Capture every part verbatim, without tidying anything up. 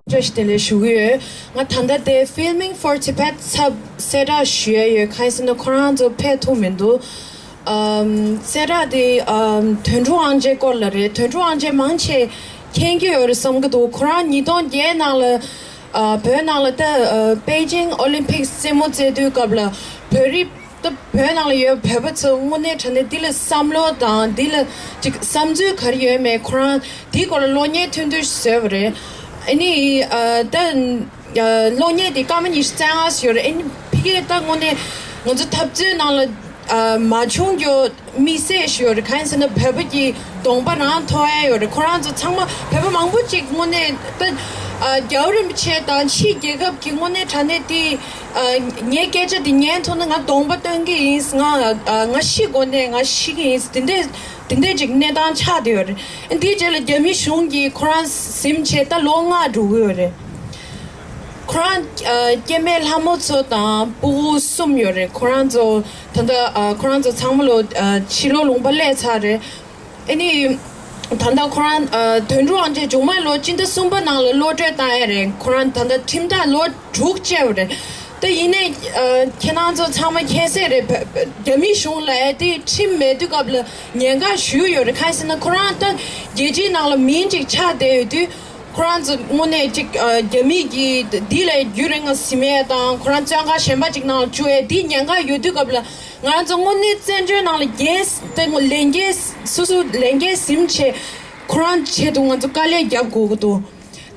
བཀྲ་ཤིས་བདེ་ལེགས་ཞུ་གི་ཡོད། ང་ད་ལྟ་དེ་Filming for Tibet ཚབ་གསལ་བསྒྲགས་ཞུ་ཡ་ཡོད། གང་ཡིན་ཟེར་ན་ཁོ་རང་ཚོ་ཕེབས་ཐུབ་མི་འདུག་ཨམ། གསལ་བསྒྲགས་དེ་ཨམ། དོན་གྲུབ་དབང་རྒྱལ་སྐོར་ལ་རེད། དོན་གྲུབ་དབང་རྒྱལ་མང་ཆེ་མཁྱེན་གྱི་ཡོད་རེད་བསམ་གྱི་འདུག་ཁོ་རང་ཉིས་སྟོང་བརྒྱད་ནང་ལ་ཨ། བོད་ནང་ལ་ད་ཨ། པེ་ཅིང་ཨོ་ལིམ་ཕིག་རྩེད་མོ་རྩེ་དུས་སྐབས་ལ་བོད་རིགས་ད་བོད་ནང་ལ་ཡོད་བོད་པ་ཚོ་དངོས་གནས་དྲང་གནས་འདི་ལ་བསམ་བློ་དང་འདི་ལ་ཅིག་བསམ་ཚུལ་ག་རེ་ཡོད་མེད་ཁོ་རང་དེའི་སྐོར་ལ་གློག་བརྙན་ཐུང་ཐུང་ཞིག་བཟོས་པ་རེད། ཨ་ནི་ཨ། ད་ཨ། གློག་བརྙན་དེ་སྐར་མ་ཉི་ཤུ་རྩ་ལྔ་ཞིག་ཡོད་རེད། ཨ་ནི་ཕ་གིར་ད་དངོས་གནས་ང་ཚོ་འཐབ་རྩོད་ནང་ལ་ཨ། མ་བྱུང་རྒྱུ་དམིགས་བསལ་ཞིག་ཡོད་རེད། གང་ཡིན་ཟེར་ན་བོད་པ་གི་གདོང་པ་རང་མཐོང་ཡ་ཡོད་རེད། ཁོ་རང་ཚོ་ཚང་མ་བོད་པ་མང་པོ་ཅིག་དངོས་གནས་ད་ཨ། རྒྱལ་བ་རིན་པོ་ཆེ་དང་ཕྱིའི་རྒྱལ་ཁབ་ཀྱི་དངོས་གནས་དྲང་གནས་དེ་ཨ། ངའི་སྐད་ཆ་དེ་ཉན་ཐུབ་ན་ང་གདོང་པ་སྟོན་གྱི་ཡིན། ང་ཨ། ང་ཤི་དགོས་ནས་ང་ཤི་གི་ཡིན། དེ་འདྲས་དེ་འདྲས་ཅིག་གནས་སྟངས་ཆགས་བསྡད་ཡོད་རེད། འདིའི་རྗེས་ལ་རྒྱ་མི་གཞུང་གིས་ཁོ་རང་ཟིན་བྱས་ད་ལོ་ལྔ་འགྲོ་གི་ཡོད་རེད། ཁོ་རང་ཨ། སྐྱེ་དམན་ལྷ་མོ་ཚོ་དང་སྤུ་གུ་གསུམ་ཡོད་རེད། ཁོ་རང་ཚོ་ད་ལྟ་ཨ། ཁོ་རང་ཚོ་ཚང་མ་ལོ་ཨ། ཕྱི་ལོགས་ལུང་པ་སླེབས་ཚར་རེད། ཨ་ནི་ད་ལྟ་ཁོ་རང་ཨ། དོན་གྲུབ་དབང་རྒྱལ་མཇུག་མ་ལོ་སྤྱི་ཟླ་གསུམ་པ་ནང་ལ་གློད་བཀྲོལ་བཏང་ཡ་རེད། ཁོ་རང་ད་ལྟ་ཁྲིམས་ཐག་ལོ་དྲུག་བཅད་པ་རེད། ད་ཡིན་ནའི་ཨ། ཁྱེད་རང་ཚོ་ཚང་མ་མཁྱེན་གསལ་རེད། བ་བ་རྒྱ་མི་གཞུང་ལ་ཨེ་དེ་ཁྲིམས་མེད་དུས་སྐབས་ལ་ཉེན་ཁ་ཞུས་ཡོད་རེད། གང་ཡིན་ཟེར་ན་ཁོ་རང་ད་རྒྱལ་སྤྱིའི་ནང་ལ་མིང་ཅིག་ཆགས་བསྡད་ཡོད་དུས། ཁོ་རང་ཚོ་དངོས་གནས་ཅིག་ཨ། རྒྱ་མི་གིས་འདི་ལས་རྒྱུན་རིང་ང་ཟིན་མེད་དང་ཁོ་རང་བཙོན་ཁང་གཞན་པ་ཅིག་ནང་ལ་བཅུག་ཡས་འདི་ཉེན་ཁ་ཡོད་དུས་སྐབས་ལ་ང་རང་ཚོ་དངོས་གནས་བཙན་བྱོལ་ནང་ལ་འགན་ད་ལས་འགན་སོ་སོ་ལས་འགན་ཟིན་བྱས་ཁོ་རང་ཆེད་དུ་ང་ཚོ་དཀའ་ལས་རྒྱབ་དགོས་ཀྱི་འདུག་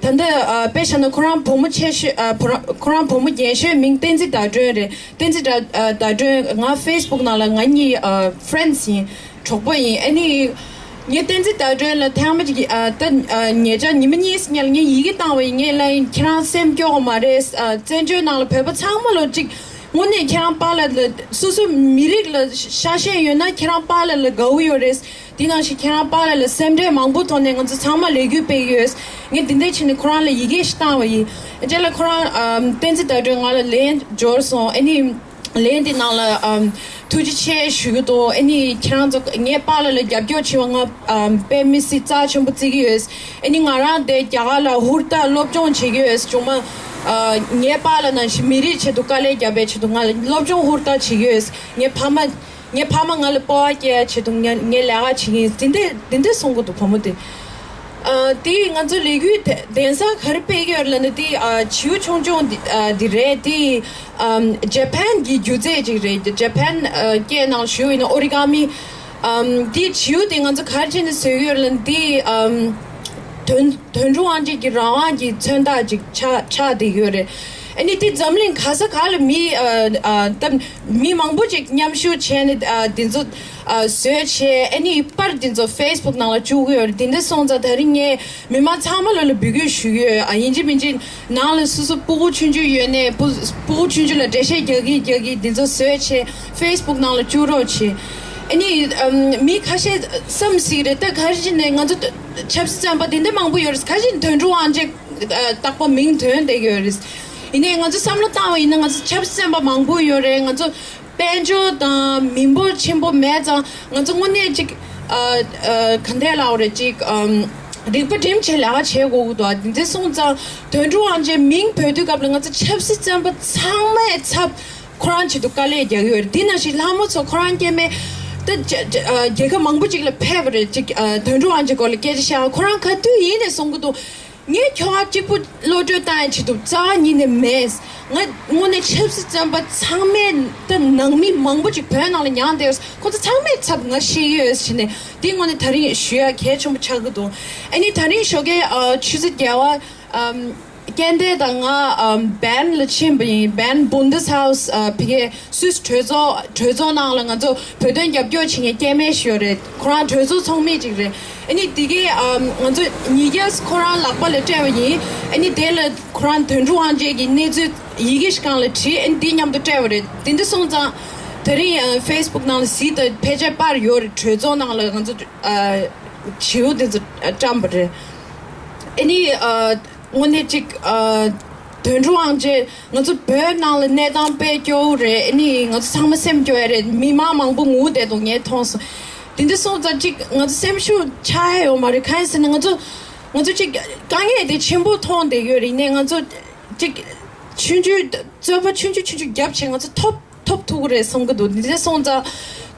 ད་ལྟ་ཨ། དཔེ་བཞག་ན་ཁོ་རང་བུ་མོ་ཆེ་ཤོས་ཨ། བུ་ར་ཁོ་རང་བུ་མོ་རྒན་ཤོས་མིང་བསྟན་འཛིན་ཟླ་སྒྲོན་རེད། བསྟན་འཛིན་ཟླ་ཨ། ཟླ་སྒྲོན་ང་ཕེ་སི་བུག་ནང་ལ་ང་གཉིས་ཨ། ཕེ་རེན་ཌི་ཡིན། གྲོགས་པོ་ཡིན། ཨ་ནི་ངས་བསྟན་འཛིན་ཟླ་སྒྲོན་ལ་ཐེངས་མ་གཅིག་ཨ། ད་ཨ། ཉེ་ཆར་ཉི་མ་གཉིས་སྔོན་ལ་ངས་ཡི་གེ་བཏང་བ་ཡིན། ངས་ལབ་ཡིན་ཁྱེད་རང་སེམས་སྐྱོ་བ་མ་རེད། ཨ། བཙན་བྱོལ་ནང་ལ་བོད་པ་ཚང་མ་ལོ་གཅིག་དངོས་གནས་ཁྱེད་རང་པཱ་ལགས་ལ་སོ་སོ་མི་རིགས་ལ་ཤ་ཞེན་ཡོད་ན་ཁྱེད་རང་པཱ་ལགས་ལ་དགའ་བོ་ཡོད་རེད། དེ་ནང་བཞིན་ཁྱེད་རང་པཱ་ལགས་ལ་སེམས་ཁྲལ་མང་པོ་ཐོག་ནས་ང་ཚོ་ཚང་མ་ལས་འགུལ་སྤེལ་གྱི་ཡོད། ངས་འདི་འདྲ་བྱས་ནས་ཁོ་རང་ལ་ཡི་གེ་ཞིག་བཏང་བ་ཡིན། རྗེས་ལ་ཁོ་རང་ཨམ། བསྟན་འཛིན་ཟླ་སྒྲོན་ང་ལ་ལན་འབྱོར་སོང་། ཨ་ནི་ལན་དེ་ནང་ལ་ཨམ། ཐུགས་རྗེ་ཆེ་ཞུ་གི་འདུག་ཨ་ནི་ཁྱེད་རང་ཚོ་ངའི་པཱ་ལགས་ལ་རྒྱབ་སྐྱོར་བྱས་པ་ང་ཨམ། དཔེ་མི་སྲིད་རྩ་ཆེན་པོ་བརྩི་གི་ཡོད། ཨ་ནི་ང་རང་དེ་རྒྱ་གར་ལ་ཧུར་ཐག་སློབ་སྦྱོང་བྱེད་ཀྱི་ཡོད། ཅུང་མ་ཨ། ངའི་པཱ་ལགས་ནང་བཞིན་མི་རིགས་ཆེད་དུ་དཀའ་ལས་རྒྱབ་པའི་ཆེད་དུ་ང་ལ་སློབ་སྦྱོང་ཧུར་ཐག་བྱེད་ཀྱི་ཡོད། ངའི་ཕ་མ་ངའི་ཕ་མ་ང་ལ་སྤོབས་པ་སྐྱེ་ཡ་ཆེད་དུ་ངས་ངས་ལས་ཀ་བྱེད་ཀྱི་ཡིན། དེ་འདྲ་དེ་འདྲ་གསུང་གི་འདུག་བུ་མོ་དེ། ཨ། དེ་ང་ཚོ་ལས་འགུལ་དེ་གདན་ས་ག་རེ་སྤེལ་གྱི་ཡོད་ལབ་ན་དེ་ཨ། བྱིའུ་ཆུང་ཆུང་འདི་ཨ། འདི་རེད། དེ་ཨམ། ཇ་པན་གྱི་སྒྱུ་རྩལ་ཅིག་རེད། ཇ་པན་ཨ། སྐད་ནང་ཞུ་ཡིན་ན་ཨོ་རི་ག་མི། ཨམ། དེ་བྱིའུ་དེ་ང་ཚོ་ག་རེ་བྱས་ནས་བཟོས་ཀྱི་ཡོད་ལབ་ན་དེ་ཨམ། དོན་དོན་གྲུབ་དབང་རྒྱལ་གྱི་རང་དབང་གི་མཚོན་རྟགས་ཅིག་ཆགས་ཆགས་བསྡད་ཡོད་རེད། ཨ་ནི་དེ་འཛམ་གླིང་ག་ས་ག་ལ་མི་ཨ་ཨ་ད་མི་མང་པོ་ཅིག་མཉམ་ཞུགས་བྱས་ནས་ཨ་དེ་ཚོ་ཨ་བཟོས་བྱས། ཨ་ནི་པར་དེ་ཚོ་ཕེ་སི་བུག་ནང་ལ་བཅུག་གི་ཡོད་རེད། དེ་འདྲ་སོང་ཙང་ད་རིང་ངས་མི་མང་ཚང་མ་ལ་ལ་འབོད་སྐུལ་ཞུ་གི་ཡོད། ཨ་ཡིན་གཅིག་མིན་གཅིག་ནང་ལ་སོ་སོ་སྤུ་གུ་ཆུང་ཆུང་ཡོད་ནས་སྤུ་སྤུ་གུ་ཆུང་ཆུང་ལ་འགྲེལ་བཤད་རྒྱག་གི་རྒྱག་གི་དེ་ཚོ་བཟོས་བྱས་ཕེ་སི་བུག་ནང་ལ་བཅུག་རོགས་བྱེད། ཨ་ནི་ཨམ་མི་ཁ་ཤས་བསམ་སྲིད་རེད། ད་ག་རེ་བྱས་ནས་ང་ཚོ་ཆབ་སྲིད་བཙོན་པ་དེ་འདྲ་མང་པོ་ཡོད་རེད། ག་རེ་བྱས་ནས་དོན་གྲུབ་དབང་རྒྱལ་ཨ་རྟག་པར་མིང་ཐོན་བསྡད་ཀྱི་ཡོད་རེད། ཡིན་ནའི་ང་ཚོ་བསམ་བློ་བཏང་བ་ཡིན་ན་ང་ཚོ་ཆབ་སྲིད་བཙོན་པ་མང་པོ་ཡོད་རེད། ང་ཚོ་དཔལ་འབྱོར་དང་མི་འབོར་ཆེན་པོ་མེད་ཙང་ང་ཚོ་དངོས་གནས་ཅིག་ཨ་ཨ་ག་འདྲ་ལབ་དགོས་རེད། ཅིག་ཨམ་རིག་པ་སྒྲིམ་བྱས་ལས་ཀ་བྱེད་དགོས་ཀྱི་འདུག་དེ་འདྲ་སོང་ཙང་དོན་གྲུབ་དབང་རྒྱལ་མིང་འབོད་དུས་སྐབས་ལ་ང་ཚོ་ཆབ་སྲིད་བཙོན་པ་ཚང་མའི་ཚབ་ཁོ་རང་ཆེད་དུ་དཀའ་ལས་རྒྱག་གི་ཡོད་རེད། དེ་ནང་བཞིན་ལྷ་མོ་ཚོ་ཁོ་རང་སྐྱེ་དམན་ད་རྒྱ་རྒྱ་རྒྱལ་ཁབ་མང་པོ་ཅིག་ལ་ཕེབས་པ་རེད། ཅིག་ཨ་དོན་གྲུབ་དབང་རྒྱལ་སྐོར་ལ་སྐད་ཆ་བཤད། ཁོ་རང་ག་དུས་ཡིན་ནས་གསུང་གི་འདུག་ངས་ཁྱོ་ག་གཅིག་པུ་གློད་བཀྲོལ་བཏང་ཡ་ཆེད་དུ་རྩ་བ་ཉིད་ནས་མེད། ང་དངོས་གནས་ཆབ་སྲིད་བཙོན་པ་ཚང་མའི་ད་ནང་མི་མང་པོ་ཅིག་བོད་ནང་ལ་མྱངས་བསྡད་ཡོད། ཁོ་ཚོ་ཚང་མའི་ཚབ་ང་ཤེས་ཀྱི་ཡོད་ཟེར་ནས་དེ་དངོས་གནས་ད་རིང་ཞུ་ཡ་གལ་ཆེན་པོ་ཆགས་ཀྱི་འདུག་ཨ་ནི་ད་རིང་ཞོགས་ཀས་ཨ་ཆུ་ཚོད་བརྒྱད་པ་ཨམ། སྐལ་ལྡན་དང་ང་ཨམ་བན་ལ་ཕྱིན་པ་ཡིན། བན་བུན་དེ་སི་ཧའུ་སི་ཨ་ཕ་གིའི་སུད་སི་གྲོས་ཚོགས་གྲོས་ཚོགས་ནང་ལ་ང་ཚོ་བོད་དོན་རྒྱབ་སྐྱོར་བྱེད་མཁན་སྐྱེ་དམན་ཞིག་ཡོད་རེད། ཁོ་རང་གྲོས་ཚོགས་ཚོགས་མི་ཅིག་རེད། ཨ་ནི་དེ་གའི་ཨམ་ང་ཚོ་ཉིས་བརྒྱ་ཁོ་རང་ལག་པ་ལ་སྤྲད་པ་ཡིན། ཨ་ནི་དེ་ལ་ཁོ་རང་དོན་གྲུབ་དབང་རྒྱལ་གྱི་གནས་ཚུལ་ཡི་གེ་ཞིག་སྒང་ལ་བྲིས། ཨ་ནི་དེ་མཉམ་དུ་སྤྲད་པ་རེད། དེ་འདྲ་སོང་ཙང་དེ་རིང་ཨ་ཕེ་སི་བུག་ནང་ལ་གཟིགས་དང་ཕལ་ཆེར་པར་ཡོད་རེད། གྲོས་ཚོགས་ནང་ལ་ང་ཚོ་ཨ་བྱིའུ་དེ་ཚོ་བཀྲམ་པ་རེད། ཨ་ནི་ཨ། དངོས་གནས་ཅིག་ཨ། དོན་གྲུབ་དབང་རྒྱལ་ང་ཚོ་བོད་ནང་ལ་གནས་སྟངས་དཔེ་སྐྱོ་བོ་རེད། ཨ་ནི་ང་ཚོ་ཚང་མ་སེམས་སྐྱོ་ཡ་རེད། མི་མང་མང་པོ་ངུ་བསྡད་འདུག་ངས་མཐོང་སོང་། དེ་འདྲ་སོང་ཙང་ཅིག་ང་ཚོ་སེམས་ཤུགས་ཆག་ཡ་ཡོད་མ་རེད། གང་ཡིན་ཟེར་ན་ང་ཚོ་ ང་ཚོ་ཅིག་དཀའ་ངལ་དེ་ཆེན་པོ་མཐོང་བསྡད་ཡོད་རེད། ཡིན་ནའི་ང་ཚོ་ཅིག་ཆུང་ཆུང་རྩོད་པ་ཆུང་ཆུང་ཆུང་ཆུང་བརྒྱབ་བྱས་ང་ཚོ་ཐོབ་ཐོབ་ཐུབ་ཀྱི་རེད་བསམ་གྱི་འདུག་འདི་འདྲ་སོང་ཙང་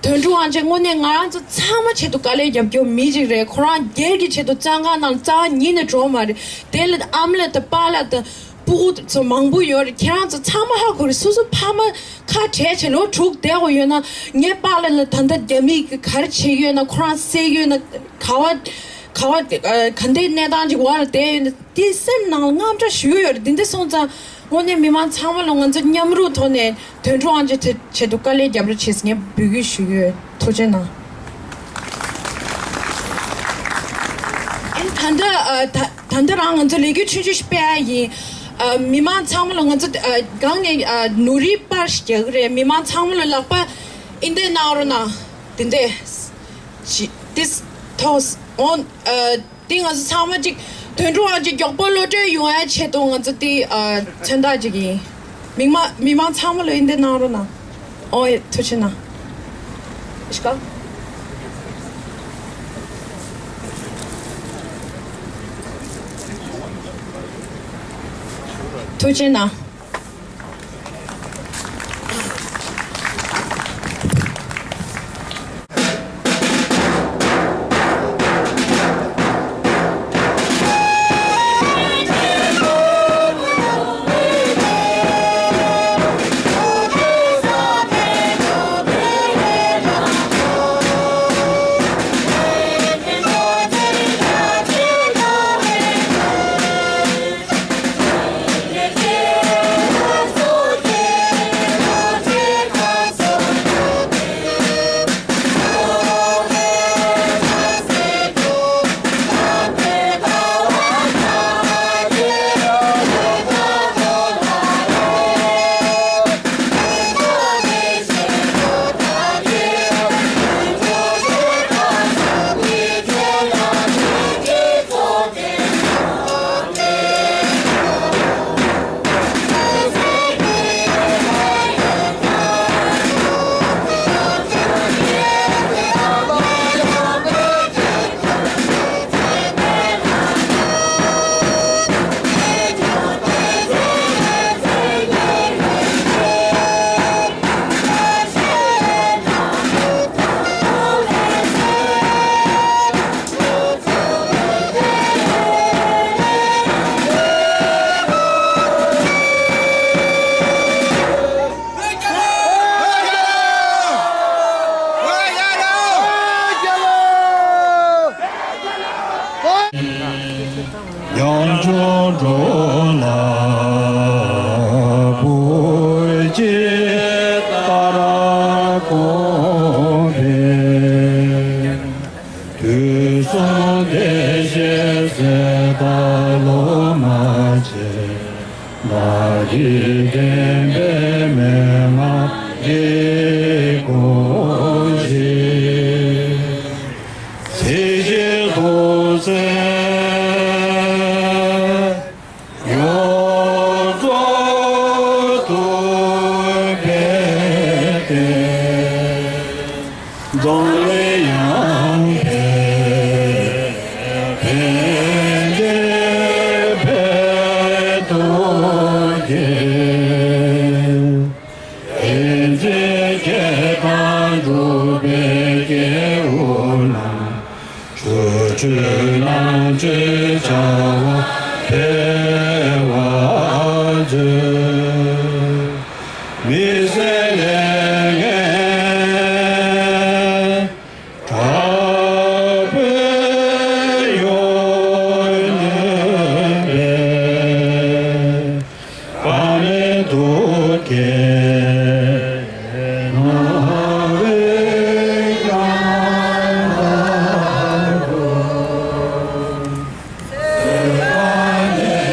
དོན་གྲུབ་དབང་ཆེན་དངོས་གནས་ང་རང་ཚོ་ཚང་མ་ཆེད་དུ་དཀའ་ལས་རྒྱབ་རྒྱུ་མི་ཅིག་རེད། ཁོ་རང་སྒེར་གྱི་ཆེད་དུ་བཙོན་ཁང་ནང་རྩ་བ་ཉིད་ནས་འགྲོ་མ་རེད། དེ་ལ་ཨ་མ་ལགས་དང་པཱ་ལགས་དང་སྤུ་གུ་ཚོ་མང་པོ་ཡོད་རེད། ཁྱེད་རང་ཚོ་ཚང་མ་ཧ་གོ་རེད། སོ་སོ་ཕ་མ་ཁ་བྲལ་བྱས་ལོ་དྲུག་བསྡད་དགོས་ཡོད་ན། ངའི་པཱ་ལགས་ལ་ད་ལྟ་རྒྱ་མིས་ག་རེ་བྱེད་ཀྱི་ཡོད་ན། ཁོ་རང་བསད་ཀྱི་ཡོད་ན། ག་བ་ག་བ་ག་འདྲའི་གནས་སྟངས་ཅིག་འོག་ལ་བསྡད་ཡོད་ན། དེ་སེམས་ནང་ལ་དངངས་སྐྲག་ཞུ་གི་ཡོད་རེད། འདི་འདྲ་སོང་ཙང་དངོས་གནས་མི་མང་ཚང་མ་ལ་ང་ཚོ་མཉམ་རུབ་ཐོག་ནས་དོན་གྲུབ་དབང་ཆེན་ཆེད་དུ་དཀའ་ལས་རྒྱབ་རོགས་བྱེད་ཟེར་ངས་འབོད་སྐུལ་ཞུ་གི་ཡོད། ཐུགས་རྗེ་གནང་། ཨེ་ད་ལྟ་ཨ་ད་ད་ལྟ་རང་ང་ཚོ་ལས་འགུལ་ཆུང་ཆུང་ཞིག་སྤེལ་ཡ་ཡིན། ཨ་མི་མང་ཚང་མ་ལ་ང་ཚོ་ཨ་སྒང་ནས་ཨ་ནོར་རིགས་པར་ཞིག་རྒྱག་གི་རེད། མི་མང་ཚང་མ་ལ་ལག་པ་ཨིན་དེ་གནང་རོགས་གནང་། དེ་འདྲས་ཞིག་ཏིས་ཐོག་འོན་ཨ་དེ་ང་ཚོ་ཚང་མ་ཅིག་དོན་གྲུབ་དབང་ཆེན་མགྱོགས་པོ་གློད་གྲོལ་ཡོང་ཡ་ཆེད་དུ་ང་ཚོ་དེ་ཨ་མཚོན་རྟགས་ཅིག་ཡིན། མི་མང་མི་མང་ཚང་མ་ལ་ཨིན་དེ་གནང་རོགས་གནང་། ཨོ་ཡེ་ཐུགས་རྗེ་གནང་། ཐུགས་རྗེ་གནང་། ཉམ་ཆུང་འགྲོ་ལ་བུ་གཅིག་ལྟར་དགོངས་པས། དུས་གསུམ་བདེ་གཤེགས་སྲས་དང་སློབ་མ་ཆེ། བདག་གིས་བསྟན་པའི་མན་ངག་འདི་དགོངས་ཤིག། ཚེ་གཅིག་ཐུགས་བརྩེ་ཡོངས་རྫོགས་ཐུགས་ཕན་བསྟེན། འཛམ་གླིང་ཡང་ཕན་ཕན་བདེ་ཕན་ཐོགས་རྒྱལ། བསྟན་འཛིན་སྐྱེས་དང་འགྲོ་བའི་སྐྱེ་བོ་རྣམས། ཆོ་འཕྲུལ་རྣམ་དཔྱོད་བྱ་བ་འཕེལ་བར་མཛོད། མི་ཟད་ལས་ངན་དྲག་པོས་ཡོངས་ནོན་པའི། དཔག་མེད་རྡོ་རྗེ་སྣང་བས་ཀྱང་དག་པ།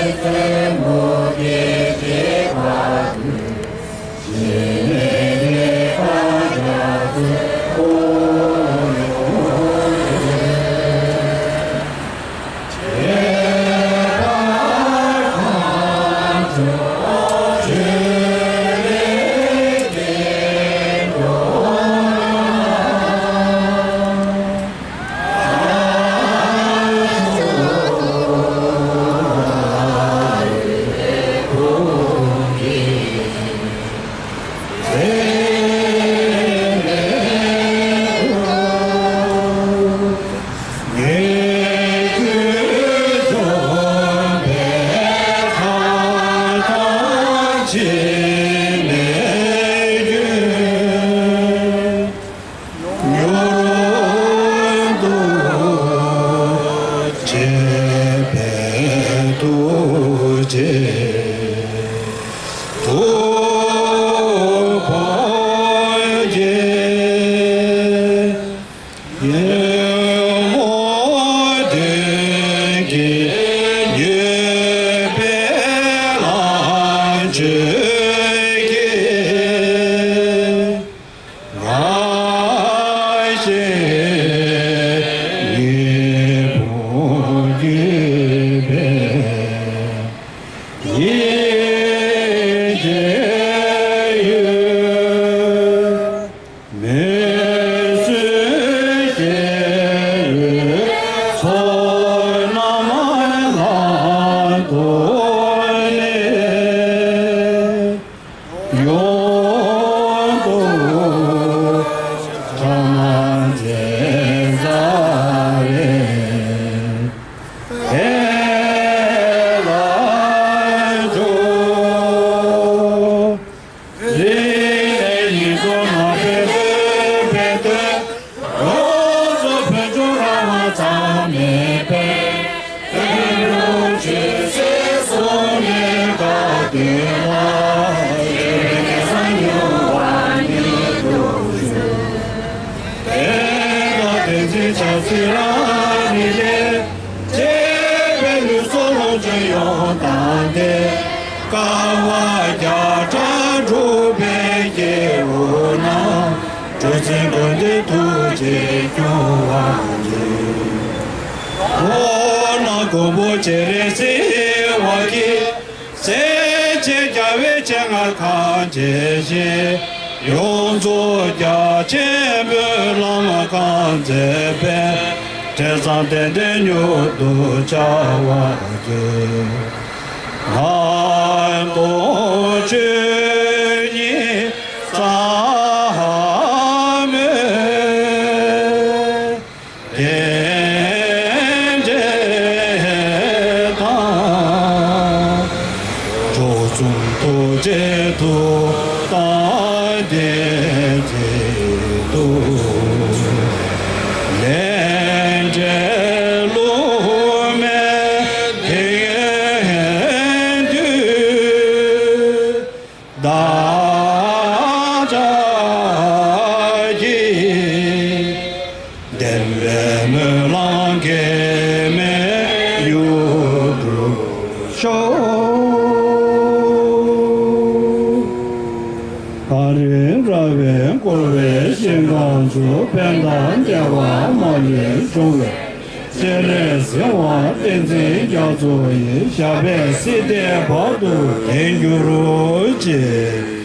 འོ་ན་མགོན་པོ་སྤྱན་རས་གཟིགས་ཀྱིས། སྲས་བཅས་རྒྱལ་བའི་སྤྱན་སྔར་གང་མཇལ་ཞིང་། ཡོངས་རྫོགས་རྒྱ་ཆེན་པོའི་ལམ་གང་མཛད་པའི། དྲན་བསམ་དད་ལྡན་མྱུར་དུ་བྱ་བར་མཛོད། ང་དང་ཆོས་ཉིད་ཟབ་མོའི་རྟེན་འབྲེལ་དང་། མཆོག་གསུམ་ཐུགས་རྗེ་ཐུགས་དམ་བདེན་ཚིག་ཏུ། ལས་འབྲས་བསླུ་མེད་དེང་དུས། བདག་ཅག་གི་བདེན་པའི་སྨོན་ལམ་གེགས་མེད་མྱུར་འགྲུབ་ཤོག། ཐག་རིང་ར་བས་བསྐོར་བའི་ཞིང་ཁམས་སུ། ཕན་དང་བདེ་བ་མ་ལུས་འབྱུང་བའི། སྤྱན་རས་གཟིགས་དབང་བསྟན་འཛིན་རྒྱ་མཚོ་ཡི། ཞབས་པད་སྲིད་མཐའི་བར་དུ་བརྟན་གྱུར་ཅིག།